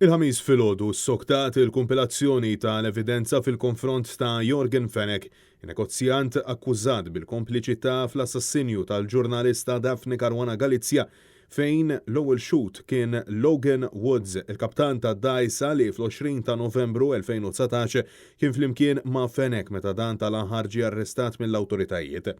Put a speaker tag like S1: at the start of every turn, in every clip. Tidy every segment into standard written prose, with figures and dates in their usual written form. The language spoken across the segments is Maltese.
S1: Il-Ħamis filgħodu ssoktat il-kumpilazzjoni tal-evidenza fil-konfront ta' Yorgen Fenech, in-negozjant akkużat bil-kompliċità fl-assassinju tal-ġurnalista Daphne Caruana Galizia fejn l-ewwel xhud kien Logan Woods, il-kaptan tad-dgħajsa li fl-20 ta' Novembru 2019 kien flimkien ma' Fenech meta dan tal-aħħar ġie arrestat mill-awtoritajiet.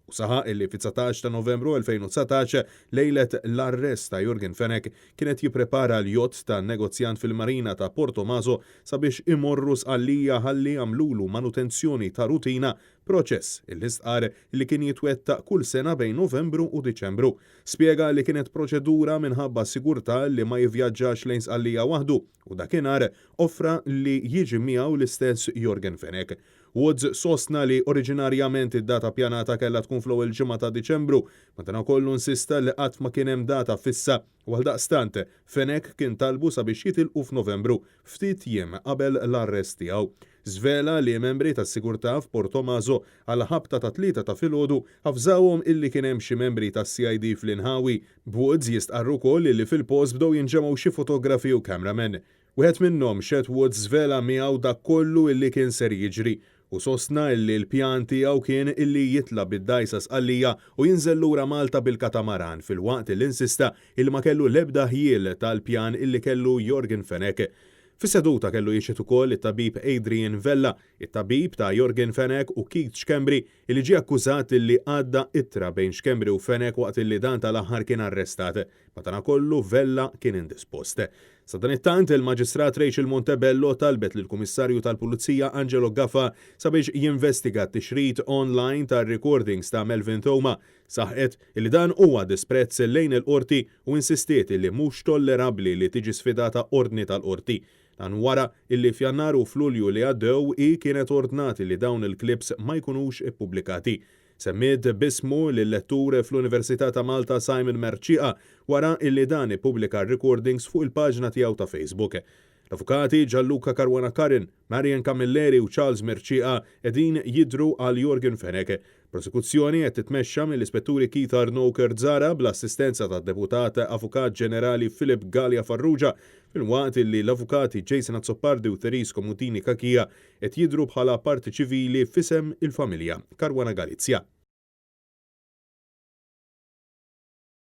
S1: U saħaq illi fit-19 ta' Novembru 2019, lejlet l-arrest ta' Yorgen Fenech, kien qed jipprepara l-jott tan-negozjant fil-marina ta' Portomaso sabiex imorru Sqallija ħalli jagħmlulu manutenzjoni ta' rutina, proċess illi stqarr li kien jitwettaq kull sena bejn Novembru u Diċembru. Spjega li kienet proċedura minħabba sigurtà li ma jivvjaġġax lejn Sqallija waħdu u dakinhar offra li jiġi miegħu l-istess Yorgen Fenech. Woods sostna li oriġinarjament id-data ppjanata kellha tkun fl-ewwel ġimgħa ta' Diċembru, madankollu insista li qatt ma kien hemm data fissa u għaldaqstant Fenech kien talbu sabiex jitilqu f'Novembru, ftit jiem qabel l-arrest tiegħu. Żvela li membri tas-sigurtà f'Portomaso għall-ħabta tat-tlieta ta' filgħodu avżawhom illi kien hemm xi membri tas-CID fl-inħawi, b'Woods jistqarr ukoll illi fil-post bdew jinġemgħu xi fotografi u cameramen. Wieħed minnhom, Chet Woods żvela miegħu dak kollu illi kien ser jiġri u sostna illi l-pjan tiegħu kien illi jitla' bid-dgħajsa Sqallija u jinżel lura Malta bil-katamaran filwaqt illi insista illi ma kellu l-ebda ħjiel tal-pjan illi kellu Yorgen Fenech. Fis-seduta kellu jixhed ukoll it-tabib Adrian Vella, it-tabib ta' Yorgen Fenech u Keith Schembri illi ġie akkużat illi għadda ittra bejn Schembri u Fenech waqt illi dan tal-aħħar kien arrestat. Madankollu Vella kien indispost. Sadanittant, il-Maġistrat Rachel Montebello talbet lill-Kummissarju tal Pulizija Angelo Gafà sabiex jinvestiga t-tixrid online tar-recordings ta' Melvin Theuma. Saħqet illi dan huwa disprezz lejn il-Qorti u insistiet illi mhux tollerabbli li tiġi sfidata ordni tal-Qorti. Dan wara illi f'Jannar u f'Lulju li għaddew hi kienet ordnat illi dawn il-clips ma jkunux ippubblikati. Semmiet b'ismu lil-lettur fl-Università ta' Malta Simon Mercieca wara illi dan ippubblika r-recordings fuq il-paġna tiegħu ta' Facebook. L-avukati Gianluca Caruana Curran, Marion Camilleri u Charles Mercieca qegħdin jidhru għal Yorgen Fenech. Prosekuzzjoni qed titmexxa mill-Ispetturi Keith Arnaud Kerzara bl-assistenza tad-Deputat Avukat Ġenerali Philip Galea Farrugia filwaqt illi l-avukati Jason Azzopardi u Therese Comodini Cachia qed jidhru bħala parti ċivili f'isem il-familja Caruana Galizia.